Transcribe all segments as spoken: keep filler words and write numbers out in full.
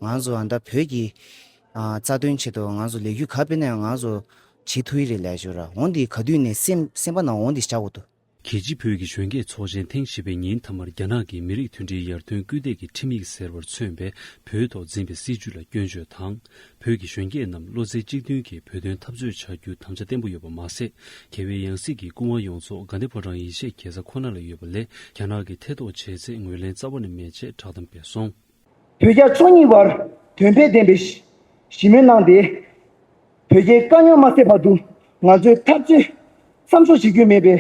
ང་ཚོ་ཨ་ད་བོད་ཀྱི་ཨ་རྩ་དོན་ཆེད་དུ་ང་ཚོ་ལས་འགུལ་ག་སྤེལ་ན་ཡང་ང་ཚོ་བྱེད་ཐུབ་ཀྱི་རེད་ལབ་ཞུ་ར། འོན་ཏེ་ག་དུས་ནས་སེམས་སེམས་པ་ནང་འོན་ཏེ་བཞག་དགོས་འདུག་རྒྱལ་སྤྱིའི་བོད་ཀྱི་གཞོན་སྐྱེས་ཚོགས་ཆེན་ཐེངས་བཞི་པའི་ཉིན་མཐའ་མར་རྒྱ་ནག་གིས་མི་རིགས་མཐུན་སྒྲིལ་ཡར་ཐོན་སྐུལ་འདེད་ཀྱི་ཁྲིམས་ཡིག་ཟེར་བར་མཚོན་པའི་བོད་ཐོག་འཛིན་པའི་སྲིད་བྱུས་ལ་སྐྱོན་བརྗོད་དང་། བོད་ཀྱི་གཞོན་སྐྱེས་རྣམས་བློ་རྩེ་གཅིག་མཐུན་གྱིས་བོད་དོན་འཐབ་རྩོད་བྱ་རྒྱུ་དམ་བཅའ་བརྟན་པོ་ཡོད་པ་མ་ཟད། རྒྱལ་བའི་ཡང་སྲིད་ཀྱི་སྐུ་དབང་ཡོངས་རྫོགས་དགའ་ལྡན་ཕོ་བྲང་ཡེ་ཤེས་རྒྱལ་ས་ཁོ་ན་ལ་ཡོད་པ་ལས། རྒྱ་ནག་གིས་ཐེ་གཏོགས་བྱས་ཚེ་ངོས་ལེན་རྩ་བ་ནས་མེད་ཅེས་བསྒྲགས་གཏམ་སྤེལ་སོང་། བོད་རྒྱ་ཕྱོགས་གཉིས་བར་དོན་ཕན་ལྡན་པའི་ཞི་མོལ་གནང་སྟེ། བོད་རྒྱའི་དཀའ་རྙོག་མ་སེལ་བར་དུ་ང་ཚོས་འཐབ་རྩོད་མཚམས་འཇོག་བྱེད་རྒྱུ་མེད་པའི་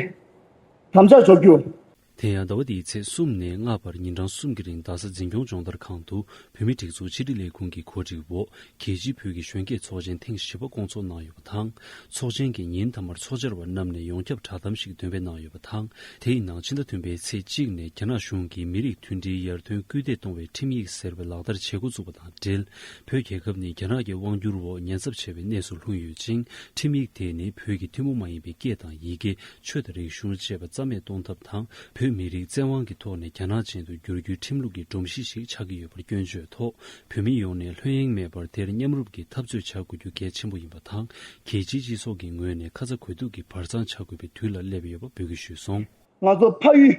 དམ་བཅའ་འཇོག་རྒྱུ། དེ་ཡང་ཟླ་བ་འདིའི་ཚེས་གསུམ་ནས་ལྔ་བར་ཉིན་གྲངས་གསུམ་གྱི་རིང་རྡ་ས་འཛིན་སྐྱོང་སྦྱོང་བརྡར་ཁང་དུ་བོད་མིའི་སྒྲིག་འཛུགས་ཕྱི་དྲིལ་ལས་ཁུངས་ཀྱི་གོ་སྒྲིག་འོག་རྒྱལ་སྤྱིའི་བོད་ཀྱི་གཞོན་སྐྱེས་ཚོགས་ཆེན་ཐེངས་བཞི་པ་བསྐོང་ཚོགས་གནང་ཡོད་པ་དང་། ཚོགས་ཆེན་གྱི་ཉིན་མཐའ་མར་ཚོགས་བཅར་བ་རྣམས་ནས་ཡོངས་ཁྱབ་བསྒྲགས་གཏམ་ཞིག་འདོན་སྤེལ་གནང་ཡོད་པ་དང་། དེའི་ནང་ཕྱི་ཟླ་བདུན་པའི་ཚེས་གཅིག་ནས་རྒྱ་ནག་གཞུང་གིས་མི་རིགས་མཐུན་སྒྲིལ་ཡར་ཐོན་སྐུལ་འདེད་གཏོང་བའི་ཁྲིམས་ཡིག་ཟེར་བའི་ལག་བསྟར་བྱེད་འགོ་བཙུགས་པ་དང་འབྲེལ། བོད་རྒྱལ་ཁབ་ནི་རྒྱ་ནག་གི་དབང་བསྒྱུར་འོག་ཉེན་ཚབས་ཆེ་བའི་གནས་སུ་ལྷུང་ཡོད་ཅིང་། ཁྲིམས་ཡིག་དེ་ནི་བོད་ཀྱི་ཐུན་མོང་མ་ཡིན་པའི་སྐད་དང་ཡི་གེ། ཆོས་དང་རིག་གཞུང་བཅས་པ་རྩ་མེད་གཏོང་ཐབས་དང་། བོད་མི་རིགས་བཙན་དབང་གི་ཐོག་ནས་རྒྱ་ནག་ཅན་དུ་བསྒྱུར་རྒྱུའི་ཁྲིམས་ལུགས་ཀྱི་སྒྲོམ་གཞི་ཞིག་ཆགས་ཀྱི་ཡོད་པར་སྐྱོན་བརྗོད་ཐོག་བོད་མི་ཡོངས་ནས་ལྷོད་གཡེང་མེད་པར་དེར་མཉམ་རུབ་ཀྱིས་འཐབ་རྩོད་བྱ་དགོས་རྒྱུ་གལ་ཆེན་པོ་ཡིན་པ་དང་། རྒྱལ་སྤྱིའི་སྤྱི་ཚོགས་ཀྱི་ངོས་ནས་ཁ་ཚ་དགོས་གཏུགས་ཀྱི་བར་མཚམས་བྱ་དགོས་པའི་དུས་ལ་སླེབས་ཡོད་པ་འབོད་སྐུལ་ཞུས་སོང་། ང་ཚོ་ཕ་ཡུལ་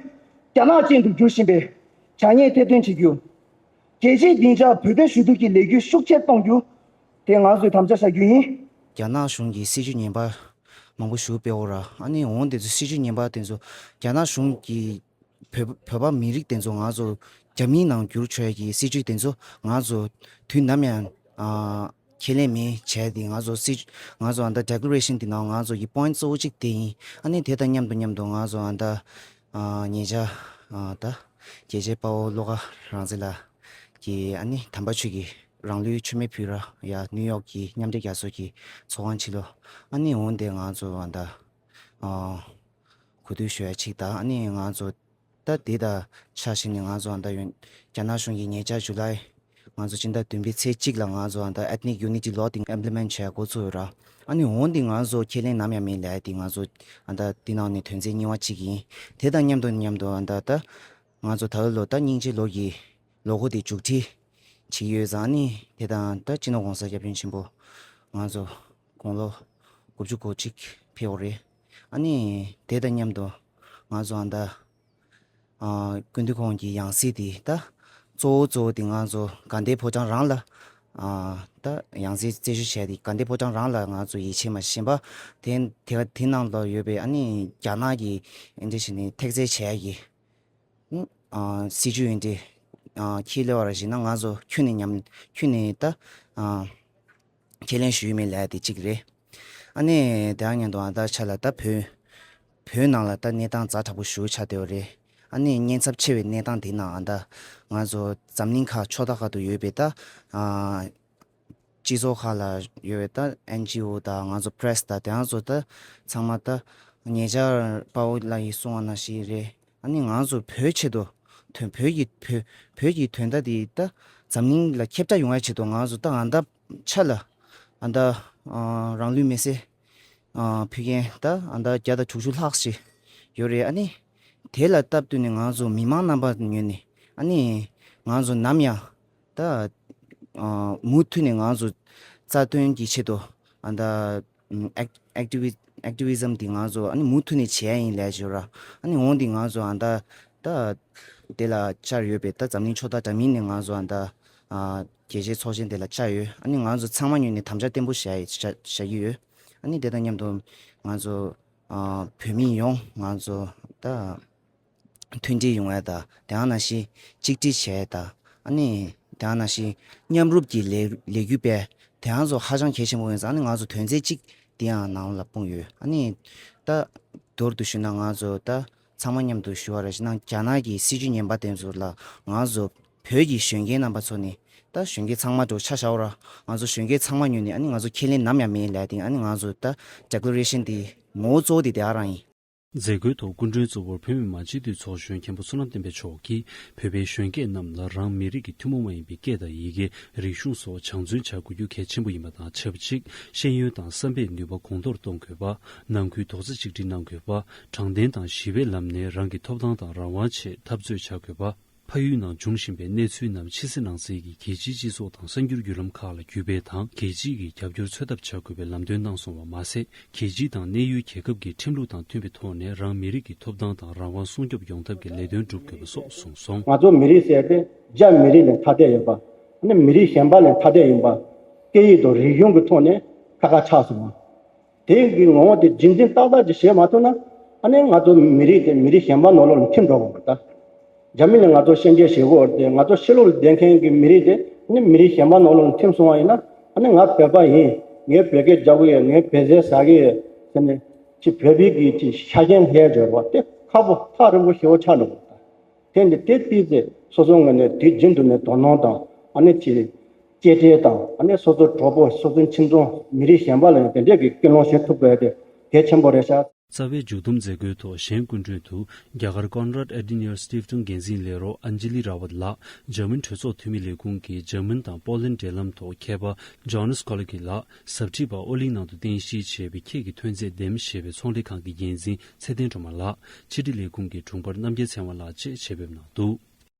རྒྱ་ནག་ཅན་དུ་འགྱུར་བཞིན་པའི་བྱ་ངན་ཐེར་འདོན་བྱེད་རྒྱུ། རྒྱལ་སྤྱིའི་སྡིངས་ཆར་བོད་དོན་ཞུ་གཏུག་གི་ལས་འགུལ་ཤུགས་ཆེར་གཏོང་རྒྱུ། དེ་ང་ཚོས་དམ་བཅའ་བཞག་རྒྱུ་ཡིན། རྒྱ་ནག་གཞུང་གིས་སྲིད་བྱུས་ངན་པ་མང་པོ་ཞིག་སྤེལ་ཡོད་ར། ཨ་ནི་འོན་ཏེ་ཚོ་སྲིད་བྱུས་ངན་པ་དེ་ཚོ་རྒྱ་ནག་གཞུང་གིས་བོད་བོད་པ་མི་རིགས་དེ་ཚོ་ང་ཚོ་རྒྱ་མིའི་ནང་བསྒྱུར་ཆོག་ཡ་གི་སྲིད་བྱུས་དེ་ཚོ་ང་ཚོ་དུས་ནམ་ཡང་ཨ་ཁས་ལེན་མེད་བྱས་ཏེ། ང་ཚོ་སྲིད་ང་ཚོ་ཨ་ད་ཌེ་ཀི་རེ་ཤན་དེ་ནང་ང་ཚོ་གི་པོ་ཡིན་ཊི་གཙོ་བོ་གཅིག་དེ་ཡིན། ཨ་ནི་དེ་དང་མཉམ་དུ་མཉམ་དུ་ང་ཚོ་ཨ་ད་ཨ་ཉེ་ཆར་ཨ་ད་རྒྱལ་གཅེས་དཔའ་བོ་བློ་དགའ་རང་བཙན་ལགས་ཀྱིས་ཨ་ནི་དམ་པ་ཆོས་ཀྱི་རང་ལུས་མཆོད་མེ་ཕུལ་ར་ཡ་ནིའུ་ཡོག་གི་མཉམ་འབྲེལ་རྒྱལ་ཚོགས་ཀྱི་ཚོགས་ཁང་ཕྱི་ལོགས། ཨ་ནི་འོན་ཏེ་ང་ཚོ་ཨ་ད་ཨ་གོ་ཐོས་ཞུ་ཡ་གཅིག་དང་། ཨ་ནི་ང་ཚོ་ད་དེ་དང་ཆ་བཞག་ནས་ང་ཚོ་ཨ་ད་ཡོན་རྒྱ་ནག་གཞུང་གིས་ཉེ་ཆར་ཇུ་ལའི་ང་ཚོ་སྤྱི་ཟླ་བདུན་པའི་ཚེས་གཅིག་ལ་ང་ཚོ་ཨ་ད་ethnic unity law དེ་implement བྱས་འགོ་ཚུགས་ཡོད་ར། ཨ་ནི་འོན་ཏེ་ང་ཚོ་ཁས་ལེན་ནམ་ཡང་མེད་ལབ་ཡ་དེ་ང་ཚོ་ཨ་ད་དེ་ནང་ནས་དོན་ཚན་གཉིས་པ་གཅིག་ཡིན། དེ་དང་མཉམ་དུ་མཉམ་དུ་ཨ་ད་ད་ང་ཚོ་ད་ལོ་ད་སྙིང་རྗེ་ལོ་གི་ལོ་འཁོར་དེ་མཇུག་སྒྲིལ་བྱེད་ཀྱི་ཡོད་ཙང་། ཨ་ནི་དེ་དང་ད་སྤྱི་ནོར་༸གོང་ས་༸སྐྱབས་མགོན་ཆེན་པོ་ང་ཚོ་དགུང་ལོ་དགུ་བཅུ་གོ་གཅིག་ཕེབས་པ་རེད། ཨ་ནི་དེ་དང་མཉམ་དུ་ང་ཚོ་ཨ་ད་ཨ་སྐུ་མདུན་ཁོང་གི་ཡང་སྲིད་དེ་ད་གཙོ་བོ་གཙོ་བོ་དེ་ང་ཚོ་དགའ་ལྡན་ཕོ་བྲང་རང་ལ་ཨ་ད་ཡང་སྲིད་རྩད་ཞུ་བྱས་ཏེ། དགའ་ལྡན་ཕོ་བྲང་རང་ལ་ང་ཚོ་ཡིད་ཆེས་མ་བཞིན་པ་དེ་དེ་དེ་ནང་ལ་ཡོད་པའི་ཨ་ནི་རྒྱ་ནག་གི་ཨེ་འདྲ་བྱས་ནས་ཐེག་རྩལ་བྱས་ཀྱི་ཨ་སྲིད་བྱུས་ཨེ་འདྲ་ཨ་ཁྱེད་ལས་བར་བཞིན་ན་ང་ཚོ་ཁྱོན་ནས་ཉམས་ཁྱོན་ནས་ད་ཨ་ཁས་ལེན་ཞུས་མེད་ལབ་ཡ་དེ་གཅིག་རེད། ཨ་ནི་དེ་ཡང་ཉན་དུ་ཨ་ད་ཆ་ལ་ད་བོད་བོད་ནང་ལ་ད་གནས་སྟངས་ཛ་དྲག་པོ་ཞེ་པོ་ཆགས་བསྡད་པ་རེད། ཨ་ནི་ཉེན་ཚབས་ཆེ་བའི་གནས་སྟངས་དེ་ནང་ཨ་ད་ང་ཚོ་འཛམ་གླིང་ཁག་ཕྱོགས་མཐའ་ཁག་ཏུ་ཡོད་པའི་ད་ཨ་སྤྱི་ཚོགས་ཁག་ལ་ཡོད་པའི་ད་ཨེན་ཇི་ཨོ་དང་ང་ཚོ་པེ་རེ་སི་དང་དེ་ང་ཚོ་ད་ཚང་མ་ད་ཉེ་ཆར་དཔའ་བོ་ལགས་ཀྱིས་གསུངས་པ་ནང་བཞིན་རེད། ཨ་ནི་ང་ཚོ་བོད་ཆེད་དུ་དོན་བོད་ཀྱི་བོད་བོད་ཀྱི་དོན་དག་འདི་ད་འཛམ་གླིང་ལ་ཁྱབ་བསྒྲགས་ཡོང་ཡ་ཆེད་དུ་ང་ཚོ་ད་ཨ་ད་ཆ་ལ་ཨ་ད་ཨ་རང་ལུས་མེར་སྲེག་ཨ་ཕུལ་མཁན་ད་ཨ་ད་བརྒྱ་དང་དྲུག་ཅུ་ལྷག་ཞིག་ཡོད་རེད། ཨ་ནི་དེ་ལ་སྟབས་བསྟུན་ནས་ང་ཚོ་མི་མང་རྣམ་པ་ངོས་ནས་ཨ་ནི་ང་ཚོ་ནམ་ཡང་ད་ཨ་མུ་མཐུད་ནས་ང་ཚོ་རྩ་དོན་གྱི་ཆེད་དུ་ཨ་ད་ཨེག་ཨེག་ཊི་ཝི་ཨེག་ཊི་ཝི་ཛམ་འདི་ང་ཚོ་ཨ་ནི་མུ་མཐུད་ནས་བྱས་ཡིན་ལབ་ཞུ་ར། ཨ་ནི་འོན་ཏེ་ང་ཚོ་ཨ་ད་ད་དེ་ལ་བཅར་ཡོད་པའི་ད་འཛམ་གླིང་ཕྱོགས་མཐའ་འདྲ་མིན་ནས་ང་ཚོ་ཨ་ད་ཨ་རྒྱལ་སྤྱིའི་ཚོགས་ཆེན་དེ་ལ་བཅར་ཡོད། ཨ་ནི་ང་ཚོ་ཚང་མ་ངོས་ནས་དམ་བཅའ་བརྟན་པོ་བཞག་བཞག་བཞག་གི་ཡོད། ཨ་ནི་དེ་དང་མཉམ་དུ་ང་ཚོ་ཨ་བོད་མི་ཡོངས་ང་ཚོ་ད་མཐུན་སྒྲིལ་ཡོང་ཡ་དང་། དེ་ཡང་ནང་བཞིན་གཅིག་སྒྲིལ་བྱས་དང་། ཨ་ནི་དེ་ཡང་ནང་བཞིན་མཉམ་རུབ་ཀྱི་ལས་ལས་འགུལ་སྤེལ། དེ་ཡང་ཚོ་ཧ་ཅང་གལ་ཆེན་པོ་ཡིན་ཙང་། ཨ་ནི་ང་ཚོ་དོན་ཚན་གཅིག་དེ་ཡང་ནང་ལ་སྤུངས་ཡོད། ཨ་ནི་ད་མདོར་དུ་ཞུས་ན་ང་ཚོ་ད་ཚང་མ་མཉམ་དུ་ཞུ་བ་རེ་ཞིག་ན། རྒྱ་ནག་གི་སྲིད་བྱུས་ངན་པ་དེ་ཚོ་ལ་ང་ཚོ་བོད་ཀྱི་གཞོན་སྐྱེས་རྣམ་པ་ཚོ་ནི་ད་གཞོན་སྐྱེས་ཚང་མ་འགྲོ་ཆ་བཞག་ར། ང་ཚོ་གཞོན་སྐྱེས་ཚང་མ་ཉོས་ནས་ཨ་ནི་ང་ཚོ་ཁས་ལེན་ནམ་ཡང་མེད་ལབ་དེ། ཨ་ནི་ང་ཚོ་ད་ཌེ་ཀི་ལེ་རེ་ཤན་དེ་ངོ་བོ་གཙོ་བོ་དེ་དེ་ག་རང་ཡིན། མཛད་སྒོའི་ཐོག་སྐུ་མགྲོན་གཙོ་བོར་བོད་མི་མང་སྤྱི་འཐུས་ཚོགས་གཞོན་མཁན་པོ་བསོད་ནམས་བསྟན་འཕེལ་མཆོག་གིས། བོད་པའི་གཞོན་སྐྱེས་རྣམས་ལ་རང་མི་རིགས་ཀྱི་ཐུན་མོང་མ་ཡིན་པའི་སྐད་དང་ཡི་གེ། རིག་གཞུང་སོགས་སྦྱང་བརྩོན་བྱ་དགོས་རྒྱུ་གལ་ཆེན་པོ་ཡིན་པ་དང་ཆབས་ཅིག་ཤེས་ཡོན་དང་བསམ་པའི་ནུས་པ་གོང་མཐོར་གཏོང་དགོས་པ། ནང་ཁུལ་རྡོག་རྩ་གཅིག་སྒྲིལ་གནང་དགོས་པ། དྲང་བདེན་དང་ཞི་བའི་ལམ་ནས་རང་གི་ཐོབ་ཐང་དང་རང་དབང་ཆེད་འཐབ་རྩོད་བྱ་དགོས་པ། ཕ་ཡུལ་ནང་འབྱུང་བཞིན་པའི་གནས་ཚུལ་རྣམས་ཕྱི་གསལ་ནང་གསལ་གྱི་རྒྱལ་སྤྱིའི་སྤྱི་ཚོགས་དང་གསར་འགྱུར་བརྒྱུད་ལམ་ཁག་ལ་བརྒྱུད་སྤེལ་དང་རྒྱལ་སྤྱིའི་གི་རྒྱབ་སྐྱོར་འཚོལ་ཐབས་བྱ་དགོས་པའི་ལམ་སྟོན་གནང་སོང་བ་མ་ཟད། རྒྱལ་སྤྱི་དང་གནས་ཡུལ་རྒྱལ་ཁབ་ཀྱི་ཁྲིམས་ལུགས་དང་མཐུན་པའི་ཐོག་ནས་རང་མི་རིགས་ཀྱི་ཐོབ་ཐང་དང་རང་དབང་སྲུང་སྐྱོབ་ཡོང་ཐབས་ཀྱི་ལས་དོན་སྒྲུབ་དགོས་པ་སོགས་གསུངས་སོང་། ང་ཚོ་མི་རིགས་ཟེར་དེ་རྒྱ་མི་རིགས་ལས་ཐ་དད་ཡོད་པ། ཨ་ནི་མི་རིགས་གཞན་པ་ལས་ཐ་དད་ཡིན་པ། སྐད་ཡིག་དང་རིག་གཞུང་གི་ཐོག་ནས་ཁ་ཁ་ཆགས་སོང་བ། དེ་གི་ངོ་བོ་དེ་རྒྱུན་འཛིན་ཏག་ཏག་ཅིག་བྱེད་མ་ཐུབ་ན། ཨ་ནི་ང་ཚོ་མི་རིགས་དེ་མི་རིགས་གཞན་པ་ནང་ལོགས་ལ་ཐིམ་འགྲོ་དགོས་པ་ད། རྒྱ་མི་ནས་ང་ཚོ་ཤན་འབྱེད་བྱེད་དགོས་རེད་དེ། ང་ཚོ་ཕྱི་ལོགས་ལ་བསྡད་མཁན་གྱི་མི་རིགས་དེ་ཨ་ནི་མི་རིགས་གཞན་པ་ནང་ལོགས་ལ་ཐིམ་སོང་བ་ཡིན་ན། ཨ་ནི་ང་བོད་པ་ཡིན། ངས་བོད་སྐད་རྒྱག་གི་ཡོད། ངས་བོད་ཟས་ཟ་གི་ཡོད་ཟེར་ནས། ཅིག་བོད་པའི་གི་ཅིག་ཤ་ཞེན་སླེབས་འགྲོ་བ་དེ་ཁག་པོ་ཐག་རིང་པོ་ཞེ་པོ་ཆགས་འགྲོ་བ་དང་། དེ་འདི་དེ་ཏིག་ཙེ་སོ་སོ་ངོས་ནས་དུས་རྒྱུན་དུ་ནས་དོ་སྣང་དང་། ཨ་ནི་ཅིག་གཅེས་སྤྲས་དང་། ཨ་ནི་སོ་སོའི་གྲོགས་པོ། སོ་སོའི་ཁྱིམ་ཚང་། མི་རིགས་གཞན་པ་ལ་ཡང་དེ་འདྲས་ཀྱི་ཀུན་སློང་བྱེད་ཐུབ་དགོས་དེ་གལ་ཆེན་པོ་རེད་ཤག། རྩ་བའི་མཇུག་བསྡོམས་མཛད་སྒོའི་ཐོག་གཞན་སྐུ་མགྲོན་དུ་རྒྱ་གར་Conrad Adenauer Stiftung འགན་འཛིན་ལས་རོགས་ཨན་ཇི་ལི་ར་ཝད་ལགས། འཇར་མན་གྲོས་ཚོགས་འཐུས་མི་ལས་ཁུངས་ཀྱི་འཇར་མན་དང་པོ་ལན་འབྲེལ་ལམ་ཐོག་མཁས་པ་Jonas Kolacki ལགས། ཟབ་ཁྲིད་པ་ཨོ་གླིང་ནང་དུ་རྟེན་གཞི་བྱས་པའི་ཁྱེད་ཀྱི་ཐོན་རྫས་འདེམས་ཞེས་པའི་ཚོང་ལས་ཁང་གི་འགན་འཛིན་ཚེ་བརྟན་སྒྲོལ་མ་ལགས། ཕྱི་དྲིལ་ལས་ཁུངས་ཀྱི་དྲུང་འཕར་རྣམ་རྒྱལ་ཚེ་དབང་ལགས་བཅས་ཆེད་ཕེབས་གནང་འདུག།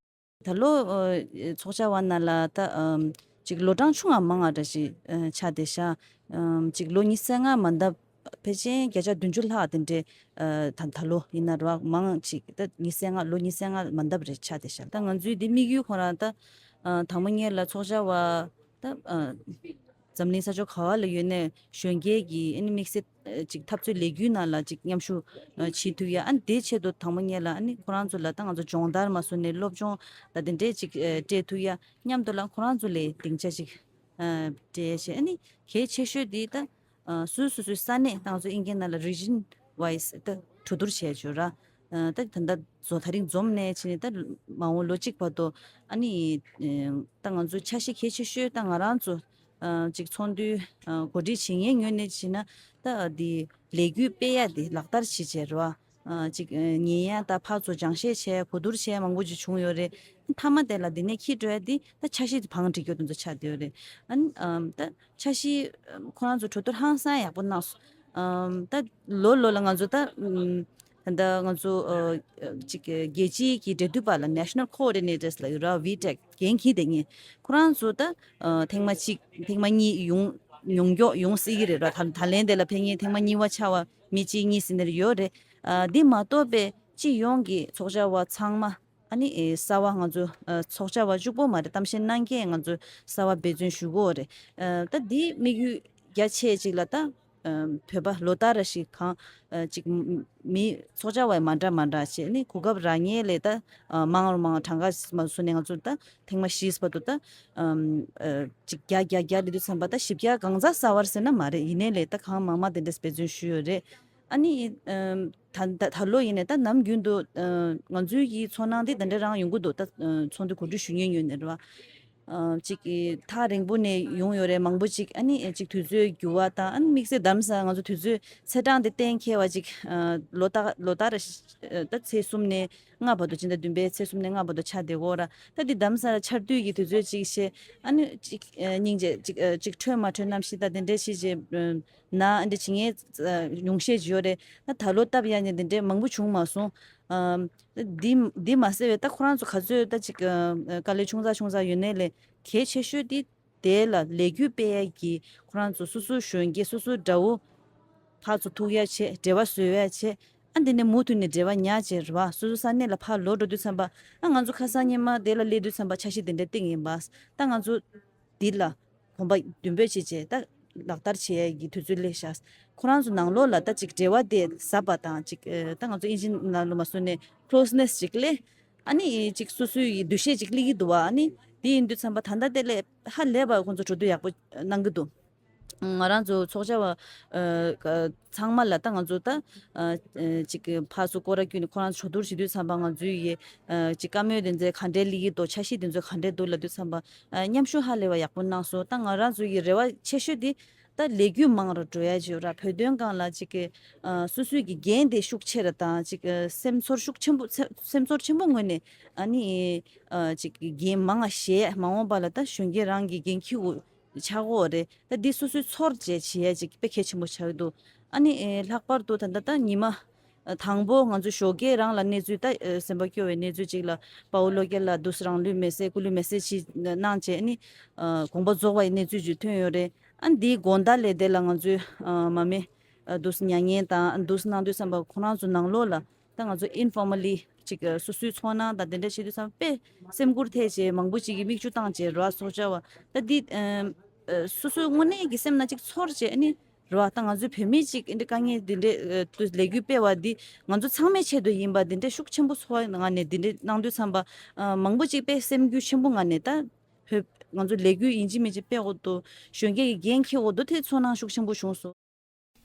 ད་ལོ་ཚོགས་བཅར་བ་ནང་ལ་ད་ཅིག་ལོ་གྲངས་ཆུང་བ་མང་བ་འདྲ་ཞིག་ཆགས་བསྡད་ཤག། ཅིག་ལོ་ཉི་ཤུ་རྩ་ལྔ་མ་འདབ། ཕལ་ཆེར་བརྒྱ་ཆ་བདུན་ཅུ་ལྷག་དེ་འདྲས། ད་ད་ལོ་ཡིན་ན་ར་མང་ཅིག་ད་ཉི་ཤུ་རྩ་ལྔ། ལོ་ཉི་ཤུ་རྩ་ལྔ་མ་འདབ་རེ་ཆགས་བསྡད་ཤག། ད་ང་ཚོའི་འདི་དམིགས་ཡུལ་ཁོ་རང་ད་དང་པོ་ཉིད་ལ་ཚོགས་བཅར་བ་ད། འཛམ་གླིང་ས་ཕྱོགས་ག་བ་ལ་ཡོད་ནའི་གཞོན་སྐྱེས་ཀྱི་ཨ་ནི་དམིགས་བསལ་ཅིག་འཐབ་རྩོད་ལས་འགུལ་ནང་ལ་ཅིག་མཉམ་ཞུགས་བྱེད་ཐུབ་ཡ། ཨ་ནི་དེའི་ཆེད་དུ་དང་པོ་ཉིད་ལ་ཨ་ནི་ཁོ་རང་ཚོ་ལ་ད་ང་ཚོ་སྦྱོང་བརྡར་མ་སོང་ནས་སློབ་སྦྱོང་ད་དེ་འདྲས་ཅིག་སྤྲད་ཐུབ་ཡ། མཉམ་དུ་ལ་ཁོ་རང་ཚོ་ལ་སྡིངས་ཆ་ཅིག་སྤྲད་བྱས། ཨ་ནི་གལ་ཆེ་ཤོས་དེ་ད་སོ་སོ་སོའི་ས་གནས་ད་ང་ཚོ་ཨིན་སྐད་ནང་ལ་region wise ད་གྲོས་བསྡུར་བྱས་བྱོས་ར། ད་ད་ལྟ་བཟོ་ད་རིང་འཛོམས་ནས་ཕྱིན་ནས་ད་མ་འོངས་ལོ་གཅིག་བར་དུ་ཨ་ནི་ད་ང་ཚོ་འཆར་གཞི་གལ་ཆེ་ཤོས་ད་ང་རང་ཚོ། ཅིག་ཚོགས་འདུའི་གོ་སྒྲིག་བྱེད་མཁན་ངོས་ནས་བྱས་ན་ད་འདི་ལས་འགུལ་སྤེལ་ཡ་དེ་ལག་བསྟར་བྱེད་བྱས་རེད་བ། ཅིག་ཉན་ཡ་ད་ཕར་ཚུར་སྦྱང་བཤད་བྱས། གོ་བསྡུར་བྱས། མང་པོ་ཅིག་བྱུང་ཡོད་རེད། མཐའ་མ་དེ་ལ་འདི་ནས་འཁྱེར་འགྲོ་ཡ་འདི་ད་འཆར་གཞི་དེ་བང་སྒྲིག་རྒྱུ་དེ་ཚོ་ཆགས་བསྡད་ཡོད་རེད། ཨ་ནི་ད་འཆར་གཞི་ཁོ་རང་ཚོ་གྲོས་བསྡུར་ཧང་སང་ཡག་པོ་གནང་སོང་། ད་ལོ་ལོ་ལ་ང་ཚོ་ད། ད་ལྟ་ང་ཚོ་ཨ་ཅིག་རྒྱལ་སྤྱིའི་གི་འབྲེལ་མཐུད་པ་ལ་National Coordinators ལ་ཡོད་ར། ཝི་ཊེག་འགན་འཁྱེར་བསྡད་མཁན་ཁོ་རང་ཚོ་ད་ཨ་ཐེངས་མ་གཅིག་ཐེངས་མ་གཉིས་ཡོང་ཡོང་མགྱོགས་ཡོང་སྲིད་ཀྱི་རེད་ར། ད་ད་ལན་དེ་ལ་ཕེབས་མཁན་ཐེངས་མ་གཉིས་པ་ཆགས་པ་མི་གཅིག་གཉིས་ཟེར་ནས་ཡོད་རེད། ཨ་འདི་མ་གཏོགས་པའི་སྤྱི་ཡོངས་ཀྱི་ཚོགས་བཅར་བ་ཚང་མ་ཨ་ནི་ཨེ་གསར་བ་ང་ཚོ་ཨ་ཚོགས་བཅར་བ་གཅིག་པོ་མ་རེད། གཏམ་བཤད་གནང་མཁན་ང་ཚོ་གསར་བ་འབད་བརྩོན་ཞུ་གི་ཡོད་རེད། ཨ་ད་འདི་དམིགས་ཡུལ་རྒྱ་ཆེ་ཅིག་ལ་ད། ཨ་བོད་པ་ལོ་ལྟར་རེ་བཞིན་གང་ཨ་ཅིག་མི་ཚོགས་བཅར་བ་མ་འདྲ་མ་འདྲ་བྱས་ནས་གོ་སྐབས་རག་མཁན་ལས་ད་ཨ་མང་རུ་མང་གྲངས་ཀ་མ་བཟོ་ནས་ང་ཚོ་ད་ཐེངས་མ་བཞི་བར་དུ་ད་ཨམ་ཨ་ཅིག་བརྒྱ་བརྒྱ་བརྒྱ་ལས་དུས་ཙམ་པ་ད་བཞི་བརྒྱ་གང་ཙམ་གསར་བ་ཟེར་ན་མ་རེད། ཡིན་ནའི་ལས་ད་གང་མང་མང་དེ་འདྲས་འབད་བརྩོན་ཞུས་ཡོད་རེད། ཨ་ནི་ཨམ་ད་ད་ད་ལོ་ཡིན་ནའི་ད་ནམ་རྒྱུན་དུ་ཨ་ང་ཚོའི་གི་ཚོར་སྣང་དེ་དེ་འདྲ་རང་ཡོང་གི་འདུག། ད་ཨ་ཚོགས་འདུ་གོ་སྒྲིག་ཞུ་མཁན་ཡོད་ནའི་རེད་བ། ཨ་ཅིག་གི་ཐག་རིང་པོ་ནས་ཡོང་ཡོད་རེད་མང་པོ་ཅིག། ཨ་ནི་ཅིག་དུས་ཚོད་འགྱུར་བ་དང་། ཨ་ནི་དམིགས་བསལ་དྷ་རམ་ས་ལ་ང་ཚོ་དུས་ཚོད་ཚེས་གྲངས་དེ་གཏན་འཁེལ་བ་ཅིག། ཨ་ལོ་ལྟར་ལོ་ལྟར་ཨ་ད་ཚེས་གསུམ་ནས་ལྔ་བར་དུ། སྤྱི་ཟླ་བདུན་པའི་ཚེས་གསུམ་ནས་ལྔ་བར་དུ་ཆགས་བསྡད་ཀྱི་ཡོད་ར། ད་འདི་དྷ་རམ་ས་ལ་ཆར་དུས་ཀྱི་དུས་ཚོད་ཅིག་བྱས། ཨ་ནི་ཅིག་ཨ་སྙིང་རྗེ་ཅིག་ཨ་ཅིག་འཕྲོད་མ་འཕྲོད་གནམ་གཤིས་ད་དེ་འདྲས་ཤིག་བྱས། ན་འདི་བྱེད་མཁན་ཉུང་ཤས་ཅིག་ཡོད་རེད། ད་ད་ལོ་སྟབས་ཡག་ནས་འདི་འདྲའི་མང་པོ་བྱུང་མ་སོང་། ཨམ། འདི་འདི་མ་ཟད་པའི་ད་ཁོ་རང་ཚོ་ག་ཚོད་ད་ཅིག་ཨ་དཀའ་ལས་ཆུང་ཙག་ཆུང་ཙག་ཡོད་ནའི་ལས་གལ་ཆེ་ཤོས་འདི་དེ་ལ་ལས་འགུལ་སྤེལ་ཡ་གི་ཁོ་རང་ཚོ་སོ་སོའི་གཞོན་སྐྱེས་སོ་སོའི་དགྲ་བོ་ཕར་ཚུར་ཐུག་ཡ་བྱས། འབྲེལ་བ་བཟོ་ཡ་བྱས། ཨ་འདི་ནས་མུ་མཐུད་ནས་འབྲེལ་བ་ཉར་བྱས་རེད་བ། སོ་སོ་ས་གནས་ལ་ཕར་ལོག་འགྲོ་དུས་ཙམ་པ་ཨ་ང་ཚོ་ཁ་སང་ཉི་མ་དེ་ལ་སླེབས་དུས་ཙམ་པ་འཆར་གཞི་དེ་འདྲ་བཏིང་ཡིན་པ། ད་ང་ཚོ་འདི་ལ་གོམ་པ་མདུན་སྤོས་བྱས་བྱས་ད་ལག་བསྟར་བྱེད་ཡས་ཀྱི་དུས་ཚོད་སླེབས་ཤག། ཁོ་རང་ཚོ་ནང་ལོགས་ལ་ད་ཅིག་འབྲེལ་བ་དེ་ཟབ་པ་དང་། ཅིག་ཨ་ད་ང་ཚོ་ཨིན་ཇི་ནང་ལོགས་མ་སོང་ནས་closeness་ཅིག་སླེབས། ཨ་ནི་ཅིག་སོ་སོའི་འདུ་ཤེས་ཅིག་སླེབས་ཀྱི་འདུག་བ། ཨ་ནི་དེ་ཡིན་དུས་ཙམ་པ་ད་ལྟ་དེ་ལས་ཧ་ལས་པ་ཁོང་ཚོ་གྲོས་བསྡུར་ཡག་པོ་གནང་གི་འདུག། ང་རང་ཚོ་ཚོགས་བཅར་བ་ཨ་ཚང་མ་ལ་ད་ང་ཚོ་ད་ཨ་ཅིག་ཕར་ཚུར་སྐོར་ར་བསྐྱོན་ནས་ཁོ་རང་ཚོ་གྲོས་བསྡུར་བྱེད་དུས་ཙམ་པ་ང་ཚོའི་ཡི་ཨ་ཅིག་བཀའ་མོལ་དེ་ཚོ་ག་འདྲས་སླེབས་ཀྱི་འདུག། འཆར་གཞི་དེ་ཚོ་ག་འདྲས་འདུག་ལབ་དུས་ཙམ་པ་ཨ་མཉམ་ཞུགས་ཧ་ལས་པ་ཡག་པོ་གནང་སོང་། ད་ང་རང་ཚོ་ཡི་རེ་བ་ཆེ་ཤོས་དེ་ད་ལས་འགུལ་མང་རུ་འགྲོ་ཡ་བྱེད་ར། བོད་དོན་སྒང་ལ་ཅིག་གི་ཨ་སོ་སོའི་གི་འགན་དེ་ཤུགས་ཆེ་ར་དང་། ཅིག་ཨ་སེམས་ཚོར་ཤུགས་ཆེན་པོ་སེམས་ཚོར་ཆེན་པོ་ངོས་ནས་ཨ་ནི་ཨ་ཅིག་གི་འགན་མང་ང་བཞེས། མ་འོངས་པ་ལ་ད་གཞོན་སྐྱེས་རང་གི་འགན་འཁྱེར་དགོས་ཆགས་ཀྱི་རེད། ད་འདི་སོ་སོའི་ཚོར་བྱས་བྱེད་ཡ་ཅིག་དཔེ་གལ་ཆེན་པོ་ཆགས་ཀྱི་འདུག། ཨ་ནི་ཨེ་ལྷག་པར་དུ་ད་ལྟ་ད་ཉི་མ་ ཨ་དང་པོ་ང་ཚོ་ཞོགས་ཀས་རང་ལ་གནས་ཚུལ་ད་ཨ་སེམས་པ་སྐྱོ་བའི་གནས་ཚུལ་ཅིག་ལ་དཔའ་བོ་བློ་སྐྱེད་ལགས་དུས་སུ་རང་ལུས་མེར་སྲེག་སྐུ་ལུས་མེར་སྲེག་བྱས་གནང་བྱས་ཨ་ནི་ཨ་དགོངས་པ་རྫོགས་པའི་གནས་ཚུལ་ཅིག་ཐོན་ཡོད་རེད། ཨ་འདིའི་དགོང་དག་ལས་དེ་ལ་ང་ཚོའི་ཨ་མ་མེ་ཨ་དུས་སུ་མྱ་ངན་དང་ཨ་དུས་སུ་གནང་དུས་ཙམ་པ་ཁོ་རང་ཚོ་ནང་ལོགས་ལ་ད་ང་ཚོ་ཨིན་ཕོར་མ་ལི་ཅིག་ཨ་སོ་སོའི་ཚོར་སྣང་དང་དེ་འདྲ་བྱེད་དུས་ཙམ་པ་དཔེ་སེམས་ཁུར་ཐེབས་བྱས་མང་པོ་ཅིག་གིས་མིག་ཆུ་བཏང་བྱས་རོ་ཨ་ཚོར་བྱ་བ་ད་འདི་ཨ་ཨ་སོ་སོའི་དངོས་གནས་ཀྱི་སེམས་ནང་ཅིག་ཚོར་བྱས་ཨ་ནི། རེད་བ། ད་ང་ཚོའི་བོད་མི་གཅིག་འདི་འདྲའི་དཀའ་ངལ་འདི་འདྲའི་ཨ་དུས་ལས་འགུལ་སྤེལ་བ་འདི་ང་ཚོ་ཚང་མའི་ཆེད་དུ་ཡིན་པ་འདི་འདྲའི་ཤུགས་ཆེན་པོ་ཚོར་བའི་ངང་ནས་འདི་འདྲའི་གནང་དུས་ཙམ་པ་ཨ་མང་པོ་གཅིག་དཔེ་སེམས་འགུལ་ཆེན་པོ་ངང་ནས་ད་བོད་ང་ཚོ་ལས་འགུལ་ཡིན་གཅིག་མིན་གཅིག་སྤེལ་འོག་ཏུ་གཞོན་སྐྱེས་ཀྱི་འགན་འཁྱེར་འོག་ཏུ་དེ་ཚོར་སྣང་ཤུགས་ཆེན་པོ་བྱུང་སོང་།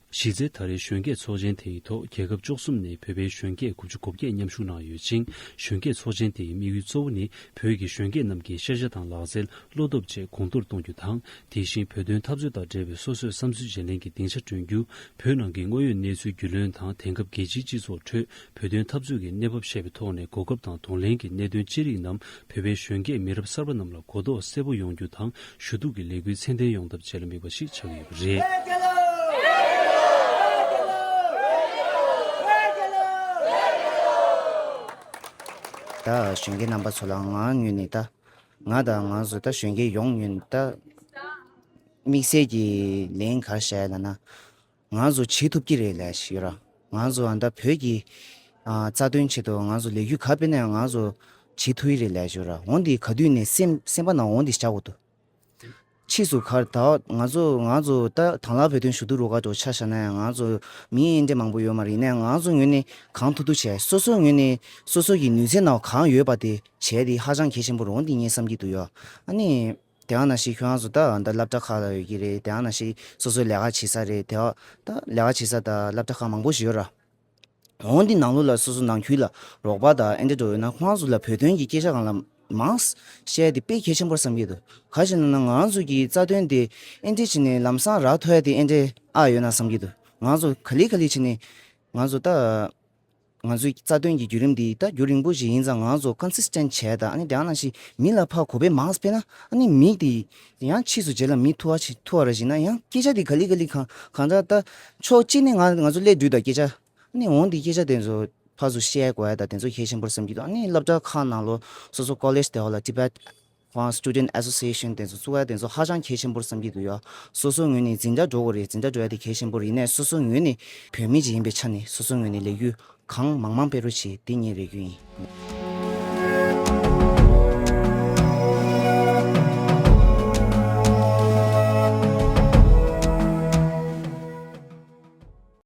གཞི་རྩའི་ད་རེས་གཞོན་སྐྱེས་ཚོགས་ཆེན་དེ་ཡི་ཐོག་རྒྱལ་ཁབ་བཅུ་གསུམ་ནས་བོད་པའི་གཞོན་སྐྱེས་དགུ་བཅུ་གོ་བརྒྱད་མཉམ་ཞུགས་གནང་ཡོད་ཅིང་། གཞོན་སྐྱེས་ཚོགས་ཆེན་དེའི་དམིགས་ཡུལ་གཙོ་བོ་ནི་བོད་ཀྱི་གཞོན་སྐྱེས་རྣམས་ཀྱི་ཤེས་བྱ་དང་ལག་རྩལ་བློ་སྟོབས་བཅས་གོང་མཐོར་གཏོང་རྒྱུ་དང་། དེ་བཞིན་བོད་དོན་འཐབ་རྩོད་དང་འབྲེལ་བའི་སོ་སོའི་བསམ་ཚུལ་བརྗེ་ལེན་གྱི་སྡིངས་ཆ་བསྐྲུན་རྒྱུ། བོད་ནང་གི་དངོས་ཡོད་གནས་ཚུལ་རྒྱུས་ལོན་དང་དེང་སྐབས་རྒྱལ་སྤྱིའི་སྤྱི་ཚོགས་ཁྲོད་བོད་དོན་འཐབ་རྩོད་ཀྱི་གནས་བབ་ཤེས་པའི་ཐོག་ནས་གོ་སྐབས་དང་གདོང་ལེན་གྱི་གནད་དོན་ཅི་རིགས་རྣམས་བོད་པའི་གཞོན་སྐྱེས་མི་རབས་གསར་པ་རྣམས་ལ་གོ་རྟོགས་གསལ་པོ་ཡོང་རྒྱུ་དང་། ཞུ་གཏུག་གི་ལས་འགུལ་ཚད་ལྡན་ཡོང་ཐབས་བཅས་ལ་དམིགས་པ་ཞིག་ཆགས་ཀྱི་ཡོད་པ་རེད། ད་གཞོན་སྐྱེས་རྣམ་པ་ཚོ་ལ་ང་ངོས་ནས་ད་ང་དང་ང་ཚོ་ད་གཞོན་སྐྱེས་ཡོངས་ངོས་ནས་ད་དམིགས་བསལ་གྱི་ལན་ག་རེ་བཤད་ཡ་ལབ་ན། ང་ཚོ་བྱེད་ཐུབ་ཀྱི་རེད་ལབ་ཞིག་ཡོད་ར། ང་ཚོ་ཨ་ད་བོད་ཀྱི་ཨ་རྩ་དོན་ཆེད་དུ་ང་ཚོ་ལས་འགུལ་ག་སྤེལ་ན་ཡང་ང་ཚོ་བྱེད་ཐུབ་ཀྱི་རེད་ལབ་ཞིག་ཡོད་ར། འོན་ཏེ་ག་དུས་ནས་སེམས་སེམས་པ་ནང་འོན་ཏེ་བཞག་དགོས་འདུག་ཕྱིས་སུ་གར་ད་ང་ཚོ་ང་ཚོ་ད་དང་བླངས་བོད་དོན་ཞུ་གཏུག་རུ་ཁག་ཏུ་ཆ་བཞག་ན་ཡང་ང་ཚོ་མི་ཨེ་འདྲ་མང་པོ་ཡོད་མ་རེད། ཡིན་ནའང་ང་ཚོ་ངོས་ནས་གང་ཐུབ་ཐུབ་བྱས། སོ་སོ་ངོས་ནས་སོ་སོ་གི་ནུས་རྩལ་ནང་གང་ཡོད་པ་དེ་བྱས་ཏེ་ཧ་ཅང་གལ་ཆེན་པོ་རེད་འདི་ངས་བསམ་གྱི་འདུག་ཡོ། ཨ་ནི། དེ་ཡང་ན་ཞིག་ཁྱོད་རང་ཚོ་ད་ད་སློབ་གྲྭ་ཁག་ལ་ཡོད་ཀྱི་རེད། དེ་ཡང་ན་ཞིག་སོ་སོའི་ལས་ཀ་བྱེད་ས་རེད། དེ་ད་ལས་ཀ་བྱེད་ས་ད་སློབ་གྲྭ་ཁག་མང་པོ་ཞིག་ཡོད་ར། འོན་ཏེ་ནང་ལོགས་ལ་སོ་སོ་ནང་ཁུལ་ལ་རོགས་པ་དང་ཨེ་འདྲ་འགྲོ་ཡོད་ན་ཁོང་ཚོ་ལ་བོད་དོན་གྱི་སྐད་ཆ་སྒང་ལ་མང་བཤད་དེ་དཔེ་གལ་ཆེན་པོར་བསམ་གྱི་འདུག་ག་ཞེ་ན་ན་ང་ཚོ་གི་རྩ་དོན་དེ་ཨེ་འདྲ་བྱས་ནས་ལམ་སང་རག་ཐུབ་ཡ་དེ་ཨེ་འདྲ་ཨ་ཡོད་ན་བསམ་གྱི་འདུག་ང་ཚོ་ག་ལེ་ག་ལེ་བྱས་ནས་ང་ཚོ་ད། ང་ཚོའི་རྩ་དོན་གྱི་བརྒྱུད་རིམ་འདི་ད་རྒྱུན་རིང་པོ་ཞིག་ཡིན་ཙང་ང་ཚོ་ཀོན་སིས་ཊེན་ཊི་བྱས་དང་ཨ་ནི་དེ་ཡང་ན་ཞིག་མི་ལ་ཕར་གོ་བས་མང་སྤེལ་ན་ཨ་ནི་མི་དེ་ཡང་ཕྱིས་སུ་རྗེས་ལ་མི་ཐུ་བ་ཞིག་ཐུ་བ་ར་ཞིག་ན་ཡང་སྐད་ཆ་དེ་ག་ལི་ག་ལི་གང་གང་འདྲ་ད་ཕྱོགས་གཅིག་ནས་ང་ང་ཚོ་སླེབས་དུས་ད་སྐད་ཆ་ཨ་ནི་འོང་དེ་སྐད་ཆ་དེ་ཚོ་ཕར་ཚུར་བཤད་དགོས་ཡ་ད་དེ་ཚོ་གལ་ཆེན་པོར་བསམ་གྱི་འདུག་ཨ་ནི་སློབ་གྲྭ་ཁག་ནང་ལོ་སོ་སོ་ཀོ་ལེཇ་དེ་བ་ལ་ཊི་བེཊ་ཁོང་སི་ཊུ་ཌེན་ཊི་ཨེ་སོ་སི་ཨེ་ཤན་དེ་ཚོ་བཙུགས་ཡ་དེ་ཚོ་ཧ་ཅང་གལ་ཆེན་པོར་བསམ་གྱི་འདུག་ཡ། སོ་སོ་ངོས་ནས་འཛིན་གྲྭ་འགྲོ་དགོས་རེད། འཛིན་གྲྭ་འགྲོ་ཡ་དེ་གལ་ཆེན་པོ་རེད། ཡིན་ནའི་སོ་སོ་ངོས་ནས་བོད་མི་ཅིག་ཡིན་པའི་ཆ་ནས་སོ་སོ་ངོས་ནས་ལས་འགུལ་གང་མང་མང་སྤེལ་རོགས་བྱེད་དེ་ངའི་རེ་སྐུལ་ཡིན།